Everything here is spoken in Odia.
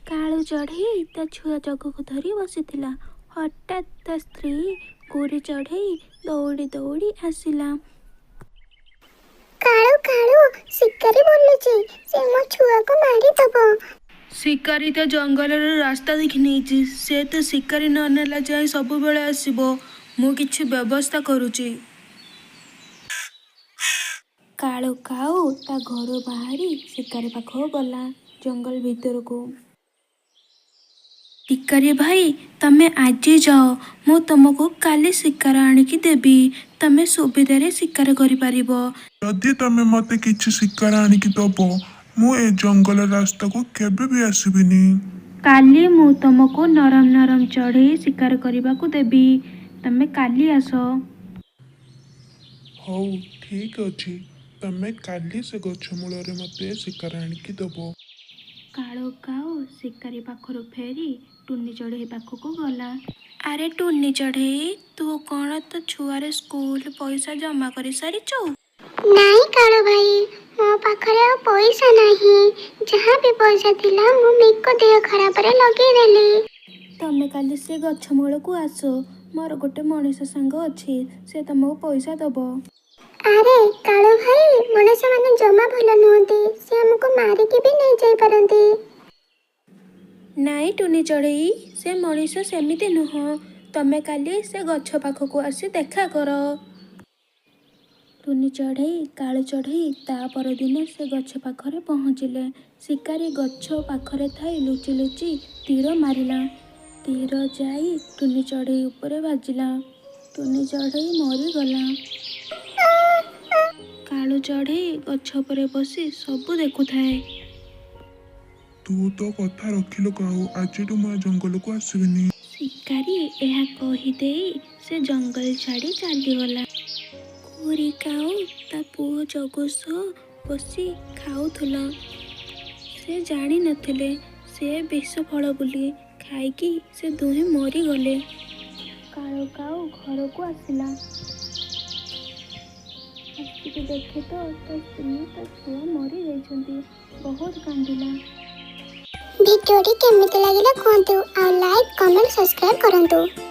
କାଳୁ ଚଢ଼େଇ ତା ଛୁଆ ଜଗୁକୁ ଧରି ବସିଥିଲା। ହଠାତ୍ ତା ସ୍ତ୍ରୀ କୁରି ଚଢ଼େଇ ଦୌଡ଼ି ଦୌଡ଼ି ଆସିଲା। କାଳୁ, କାଳୁ, ଶିକାରୀ ବୁଲୁଛି। ସେ ମୋ ଛୁଆକୁ ମାରିଦବ। ଶିକାରୀ ତ ଜଙ୍ଗଲର ରାସ୍ତା ଦେଖି ନେଇଛି। ସେ ତ ଶିକାରୀ ନ ନେଲା ଯାଏଁ ସବୁବେଳେ ଆସିବ। ମୁଁ କିଛି ବ୍ୟବସ୍ଥା କରୁଛି। କାଳୁ କାଉ ତା ଘରୁ ବାହାରି ଶିକାରୀ ପାଖକୁ ଗଲା ଜଙ୍ଗଲ ଭିତରକୁ। ଶିକାରୀ ଭାଇ, ତମେ ଆଜି ଯାଅ, ମୁଁ ତମକୁ କାଲି ଶିକାର ଆଣିକି ଦେବି। ତମେ ସୁବିଧାରେ ଶିକାର କରିପାରିବ। ଯଦି ତମେ ମତେ କିଛି ଶିକାର ଆଣିକି ଦବ, ମୁଁ ଏ ଜଙ୍ଗଲ ରାସ୍ତାକୁ କେବେ ବି ଆସିବିନି। କାଲି ମୁଁ ତମକୁ ନରମ ନରମ ଚଢ଼େଇ ଶିକାର କରିବାକୁ ଦେବି। ତମେ କାଲି ଆସ। ହଉ, ଠିକ ଅଛି। ତମେ କାଲି ସେ ଗଛ ମୂଳରେ ମତେ ଶିକାର ଆଣିକି ଦବ। କାଳୁ କାଉ ଶିକାରୀ ପାଖରୁ ଫେରି ଟୁନି ଚଢ଼େଇ ପାଖକୁ ଗଲା। ଆରେ ଟୁନି ଚଢ଼େଇ, ତୁ କ'ଣ ତୋ ଛୁଆର ସ୍କୁଲ ପଇସା ଜମା କରିସାରିଛୁ? ନାଇଁ କାଳୁ ଭାଇ, ମୋ ପାଖରେ ଆଉ ପଇସା ନାହିଁ। ଯାହା ବି ପଇସା ଥିଲା, ମୁଁ ମିକୁ ଦେହ ଖରାପରେ ଲଗେଇଦେଲି। ତମେ କାଲି ସେ ଗଛ ମୂଳକୁ ଆସ। ମୋର ଗୋଟେ ମଣିଷ ସାଙ୍ଗ ଅଛି, ସେ ତମକୁ ପଇସା ଦବ। ଆରେ କାଳୁ ଭାଇ, ମଣିଷମାନେ ଜମା ଭଲ ନୁହନ୍ତି। ସେ ଆମକୁ ମାରିକି ବି ନେଇଯାଇପାରନ୍ତି। ନାଇଁ ଟୁନି ଚଢ଼େଇ, ସେ ମଣିଷ ସେମିତି ନୁହଁ। ତମେ କାଲି ସେ ଗଛ ପାଖକୁ ଆସି ଦେଖା କର। ଟୁନି ଚଢ଼େଇ, କାଳୁ ଚଢ଼େଇ ତା ପରଦିନ ସେ ଗଛ ପାଖରେ ପହଞ୍ଚିଲେ। ଶିକାରୀ ଗଛ ପାଖରେ ଥାଇ ଲୁଚି ଲୁଚି ତୀର ମାରିଲା। ତୀର ଯାଇ ଟୁନି ଚଢ଼େଇ ଉପରେ ବାଜିଲା। ଟୁନି ଚଢ଼େଇ ମରିଗଲା। କାଳୁ ଚଢ଼େଇ ଗଛ ଉପରେ ବସି ସବୁ ଦେଖୁଥାଏ। ତୁ ତୋ କଥା ରଖିଲୁ କାଉ। ଆଜିଠୁ ମୁଁ ଏ ଜଙ୍ଗଲକୁ ଆସିବିନି। ଶିକାରୀ ଏହା କହିଦେଇ ସେ ଜଙ୍ଗଲ ଛାଡ଼ି ଚାଲିଗଲା। କୁରି କାଉ ତା ପୁଅ ଜଗୁ ସହ ବସି ଖାଉଥିଲା। ସେ ଜାଣିନଥିଲେ ସେ ବିଷ ଫଳ ବୋଲି। ଖାଇକି ସେ ଦୁହେଁ ମରିଗଲେ। କାଳୁ କାଉ ଘରକୁ ଆସିଲା। ଆସିକି ଦେଖେ ତ ତା ସ୍ତ୍ରୀ, ତା ଛୁଆ ମରିଯାଇଛନ୍ତି। ବହୁତ କାନ୍ଦିଲା। ଭିଡ଼ିଓଟି କେମିତି ଲାଗିଲା କୁହନ୍ତୁ ଆଉ ଲାଇକ୍, କମେଣ୍ଟ, ସବସ୍କ୍ରାଇବ୍ କରନ୍ତୁ।